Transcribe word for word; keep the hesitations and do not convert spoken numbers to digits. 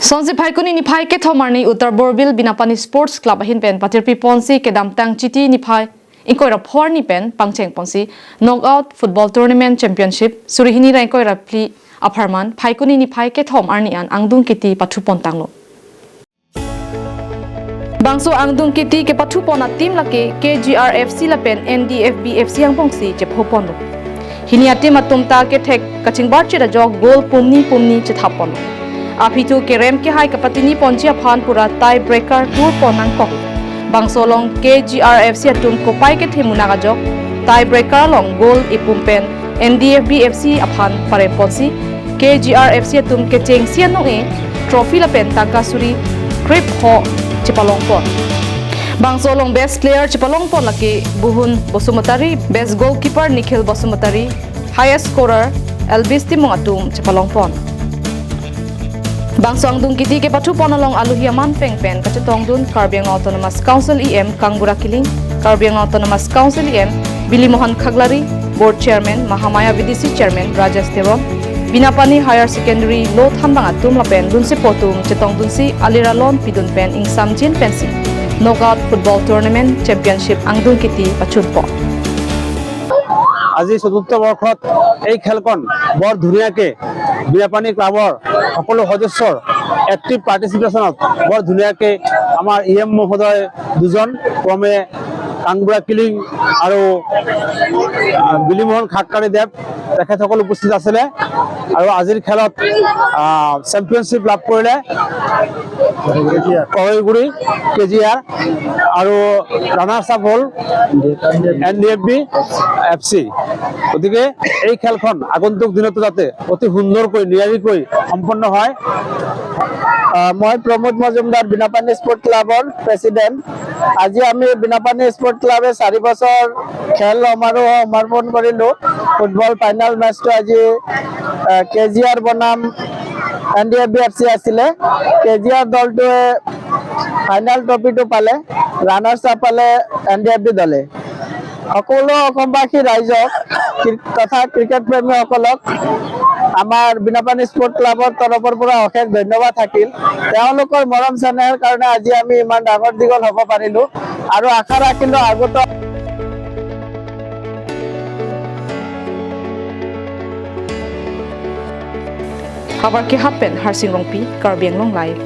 Sonsi Phaikuni niphai kethom arni Uttar Borbil Binapani Sports Club ahin pen patirpi ponsi kedamtang Chiti niphai ingkoi ra pho arni pen pangcheng ponsi Knockout Football Tournament Championship suri hini ra ingkoi ra phli apharman Phaikuni niphai kethom arni an angdung kiti pathu pon tanglo. Bangso angdung kiti kepathu pon a-team lake K G R F C lapen N D F B F C angbongsi chepho ponlo. Hini a-team atum ta kethek kachingbar chit ajok goal pumni pumni chethap ponlo. Aphitu kerem kehai kapatini ponji aphan pura tie breaker tur pon nangkok. Bangso along K G R F C atum kopai kethe munak ajok tie breaker along goal ipum pen N D F B F C aphan parem ponsi K G R F C atum kechengsi anong-e trophy lapen tangka suri krip ho chepalong pon. Bangso along best player chepalong pon lake Buhun Basumatary, best goalkeeper Nikhil Basumatary, highest scorer Elvis Timung atum chepalong pon. Bangso angdung kiti kepathu pon along aluhi aman peng pen kachetongdun Karbi Anglong Autonomous Council E M Kangbura Killing, Karbi Anglong Autonomous Council E M Bili Mohan Khaklari, Board Chairman Mahamaya V D C Chairman Rajesh Teron, Binapani Higher Secondary Low Thanbang atum lapen lunsepo atum chetongdunsi alir alon pidun pen ingsamjin pensi Knockout Football Tournament Championship angdung kiti pachun pon. আজি চতুৰ্থ বৰ্ষত এই খেলখন বৰ ধুনীয়াকে বীণাপাণি ক্লাবৰ সকলো সদস্যৰ এক্টিভ পাৰ্টিচিপেশ্যনত বৰ ধুনীয়াকে আমাৰ ই এম মহোদয় দুজন, ক্ৰমে কাংবুৰা কিলিং আৰু, আহ, বিলিমোহন খাক্কাৰী দেৱ, তেখেতসকল উপস্থিত আছিলে। আৰু আজিৰ খেলত, আহ, চেম্পিয়নশ্বিপ লাভ কৰিলে কহৈগুৰি কে জি আৰ আৰু ৰাণাৰ্ছ আপ হ'ল N D F B F C. গতিকে এই খেলখন আগন্তুক দিনতো যাতে অতি সুন্দৰকৈ, নিয়াৰিকৈ সম্পন্ন হয়। আহ, মই প্ৰমোদ মজুমদাৰ, বীণাপাণি স্পৰ্ট ক্লাবৰ প্ৰেচিডেণ্ট। আজি আমি বীণাপাণি স্পৰ্ট ক্লাবে চাৰি বছৰ খেল সমাৰোহ সমাপন কৰিলো। ফুটবল ফাইনেল মেচটো আজি, আহ, কে জি আৰ বনাম N D F B F C আছিলে। কে জি আৰ দলটোৱে ফাইনেল ট্ৰফিটো পালে, ৰাণাৰ্ছ আপ পালে এন ডি এফ বি দলে। সকলো অসমবাসী ৰাইজক ক্ৰি-, তথা ক্ৰিকেট প্ৰেমীসকলক আমাৰ বীণাপাণি স্পৰ্ট ক্লাবৰ তৰফৰ পৰা অশেষ ধন্যবাদ থাকিল। তেওঁলোকৰ মৰম চেনেহৰ কাৰণে আজি আমি ইমান ডাঙৰ দীঘল হ'ব পাৰিলো আৰু আশা ৰাখিলো আগতো। Habar kehat pen Harsing Rongpi, Karbi Anglong Live.